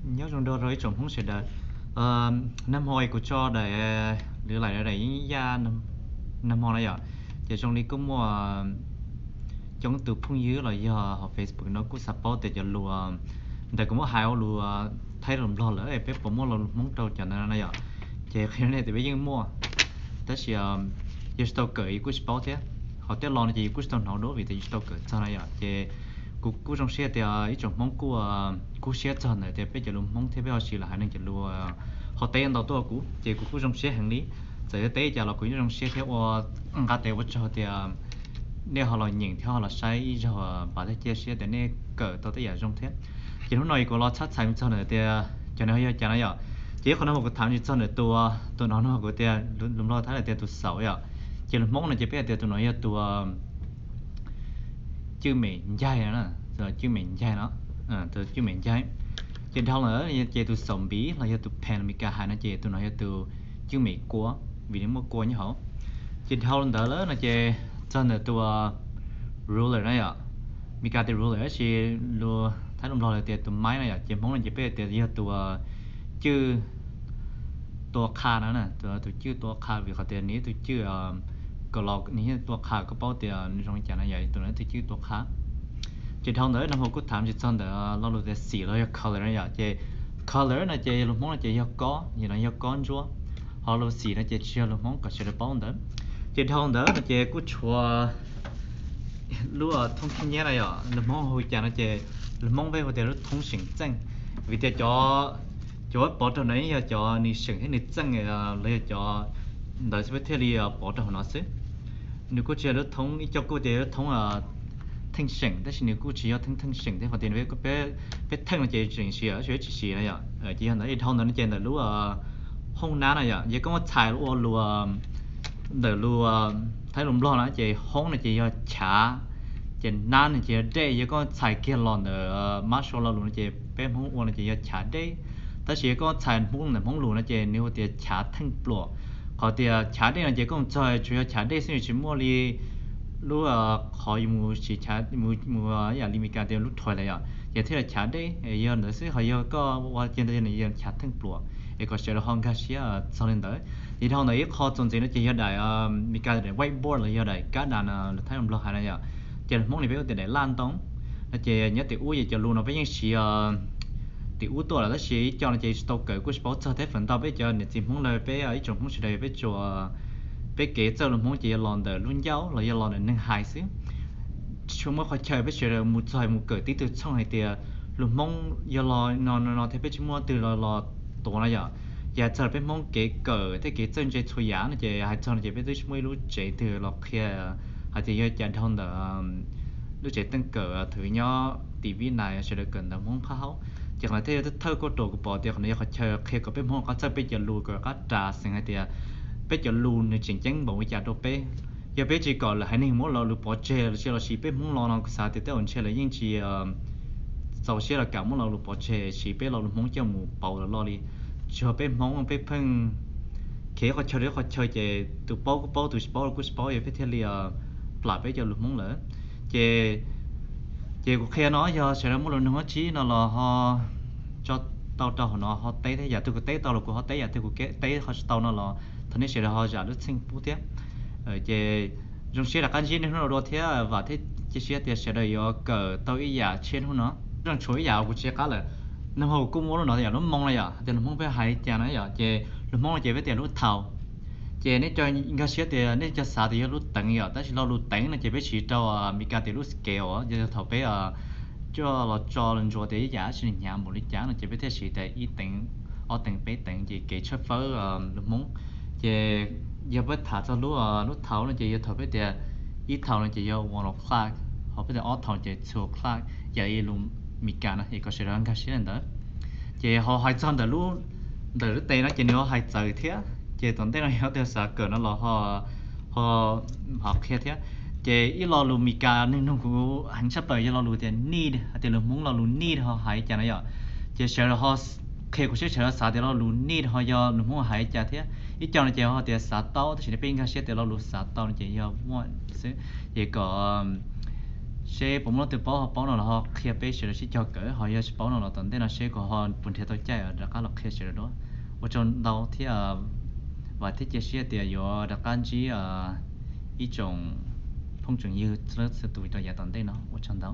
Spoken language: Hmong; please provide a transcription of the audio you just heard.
Nyob zoo nrog rau ib tsoom Hmoob sawv daws. Nag hmo kuv tso daim, lwv laim daim yeeb yaj nag hmo na yom, ces zoo li kuj muaj coob tus phooj ywg los yog hauv Facebook no kuj xav paub tias cov lus ntawm kuv muab hais ua lus Thaib los Nplog lawm peb puas muaj lo lus Hmoob rau cov ntawd na yom. Ces qhia nej tias peb yeej muaj, tab sis yog tsis tau kawm yus kuj tsis paub thiab. Hos tej lo no ces yus kuj tsis tau hnov dua vim tias yus tsis tau kawm txog na yom. Ces kuv kuj zoo siab tias ib tsoom Hmoob kuj kub siab txog ntawm tias peb cov lus Hmoob thiab peb ho siv los hais neeg cov lus hauv teb ntau tuaj kuv, ces kuv kuj zoo siab heev li. Txawm yog teb cas los kuv yeej zoo siab thiab ua nqa tes ua tsaug tias nej ho los nyeem thiab ho los saib ib zaug, vam thiab cia siab tias nej kawm tau tej yam zoo thiab. Ces hnub no kuv los txhab txhais txog ntawm tias cov no yog cas na yom. Ces ib qho no kuv tham tsis txog ntawm tus, tus no no kuv tias lus Nplog Thaib hais tias tus xaum yom. Ces lus Hmoob no ces peb hais tias tus no yog tus cwj mem ncaig, cwj mem ncaig no, tus cwj mem ncaig. Ces dhau lawm ces tus xaum npiv los yog tus pen Meskas hais no ces tus no yog tus cwj mem kua, vim nws muaj kua nyob hauv. Ces dhau ntawd lawm no ces txog ntawm tus ruler na yom. Meskas tias ruler tab sis lus Thaib los Nplog lawv tias tus maib na yom, ces Hmoob no ces peb tias yog tus cwj tua qha no, tus cwj tua qha vim qhov tias nws ib tug cwj kom los nws tua qha koj paub tias nws zoo li cas na yom, tus no ib tug cwj tua qha. Ces dhau ntawd nag hmo kuj tham tsis txog ntawm lo lus tias xim los yog color na yom. Ces color no ces lus Hmoob no ces yog kob, yog no yog kob ntsuab, ho lus xim no ces tsis yog lus Hmoob kom sawv daws paub ntawd. Ces dhau ntawd no ces kuj tshuav lub thoob khib nyiab na yom, lus Hmoob hu cas no ces lus Hmoob peb hu tias lub thoob seem txeej, vim tias cov, cov pov rau no yog cov nws seem thiab nws txeej los yog cov ntawd xwb peb thiaj li pov rau hauv no xwb. Nws kuj tsis yog lub thoob, ib co kuj tias lub thoob theej seem tab sis nws kuj tsis yog theej theej seem thiab, qhov tias peb theej no ces tseem siv, tsis siv na yom. Ces yog ntawd dhau ntawd no ces ntawm lub hoob nab na yom, yog koj muab txhais ua lus ntawm lus Thaib lus Nplog na ces hoob no ces yog chav, ces nab no ces yog dej. Yog koj txhais kiag los ntawm Mab Suav lo lus no ces peb Hmoob ua no ces yog chav dej, tab sis yog koj txhais Hmoob ntawm Hmoob lus no ces nws hu tias chav theej pluam. Qhov tias chav dej no ces koj mus txog tsuas yog chav dej xwb, nws tsis muaj li lub qhov yus mus siv, mus ib yam li Meskas tias lub toilet yom, ces thiaj li chav dej, yog ntawd xwb. Ho yog koj ua cia ntawd yog chav theej pluam, es kom sawv daws ho nkag siab txog li ntawd. Ces dhau ntawd ib qho txuas ntxiv no ces yog daim Meskas daim whiteboard los yog daim kab das lus Thaib lus Nplog hais na yom, ces lus Hmoob li peb hu tias daim laj ntoo. No ces nyob tim ub ces cov lus no peb yeej siv tim ub tuaj lawm tab sis ib co no ces tsis tau kawm kuj tsis paub txog thiab. Feem ntau peb cov niam txiv Hmoob lawm peb ib tsoom Hmoob sawv daws peb tsuas, peb kev txawj lus Hmoob ces yog los ntawm lub ncauj los yog los ntawm neeg hais xwb. Tsis tshua muaj qhov chaw peb sawv daws mus txog mus kawm tib tug txhooj hais tias lus Hmoob yog los no no no thiab peb tsis muaj twg los los tuav na yom. Ces hais txog peb Hmoob kev kawm thiab kev txawj ntse txhua yam no ces hais txog no ces peb twb tsis muaj ib lub tsev twg los qhia hais tias yog cas dhau ntawm lub tsev teej kawm thwv nyob tim Vib Nais sawv daws kawm ntawv Hmoob phab haub. Ces qhov no thiaj yog thawj kauj ruam kuv pom tias qhov no yog qhov chaw qhia kom peb Hmoob rov qab txawj peb cov lus, kom rov qab ras xeem hais tias peb cov lus nws tseem ceeb npaum li cas rau peb. Yog peb tsis kom lawv haiv neeg muab lo lus pov tseg los sis los siv peb Hmoob lo no kuv xav tias tej zaum ntshe lawv yeej tsis txaus siab los kam muab lo lus pov tseg siv peb lo lus Hmoob coj mus pauv lawv lo li. Tsuas peb Hmoob peb pheej khiav ib qhov chaw rau ib qhov chaw ces tus paub kuj paub, tus tsis paub los kuj tsis paub, yog peb thiaj li plam peb cov lus Hmoob lawm. Ces, ces kuv qhia no yog sawv daws muaj lus nug dab tsi no los ho tso tau rau hauv no ho teb thiab. Yam twg kuv teb tau los kuv ho teb, yam twg kuv teb ho tsis tau no los thov nej sawv daws ho zam lub txim pub thiab. Ces zoo siab rov qab ntsib nej hnub no dua thiab vam thiab cia siab tias sawv daws yuav kawm tau ib yam tshiab hnub no. Zoo tshuav ib yam kuv tsis qab lawm, nag hmo kuv kuj muab lub no yom, lub moo na yom, tias lus Hmoob peb hais li cas na yom, ces lus Hmoob no ces peb tias lub thaus. Ces nej cov nkag siab tias nej cov xav tias yog lub teev yom, tab sis lo lus teev no ces peb siv rau Meskas tias lub scale, yog thaum peb coj los tso los ntsuas tias ib yam dab tsi nws hnyav npaum li cas no ces peb thiaj siv tias ib teev, ob teev, peb teev, ces kev tshawb fawb lus Hmoob. Ces yog peb tham txog lub, lub thaus no ces yog thaum peb tias ib thaus no ces yog one o'clock, ho peb tias ob thaus ces two o'clock, yam li lus Meskas no es kom sawv daws nkag siab li ntawd. Ces ho hais txog ntawm lub, ntawm lub tes no ces nws ho hais txawv thiab, ces tom ntej no yog tias xav kawm no los ho, ho qhia thiab. Ces ib lo lus Meskas neeg nug kuv heev tshaj plaws yog lo lus tias need, hais tias lus Hmoob lo lus need ho hais li cas na yom. Ces sawv daws ho qhia kuv seb sawv daws xav tias lo lus need ho yog lus Hmoob hais li cas thiab. Ib co no ces ho tias xav tau, tab sis peb nkag siab tias lo lus xav tau no ces yog want xwb. Ces kom Seb puas muaj leej twg paub, ho paub no los ho qhia peb sawv daws sib cog kawm, ho yog tsis paub no los tom ntej no seb kuv ho puas nrhiav tau caij rov qab los qhia sawv daws dua. Ua tsaug ntau thiab vam thiab cia siab tias yuav rov qab ntsib ib tsoom phooj tsoom ywg txhua leej txhua tus rau yav tom ntej no. Ua tsaug ntau.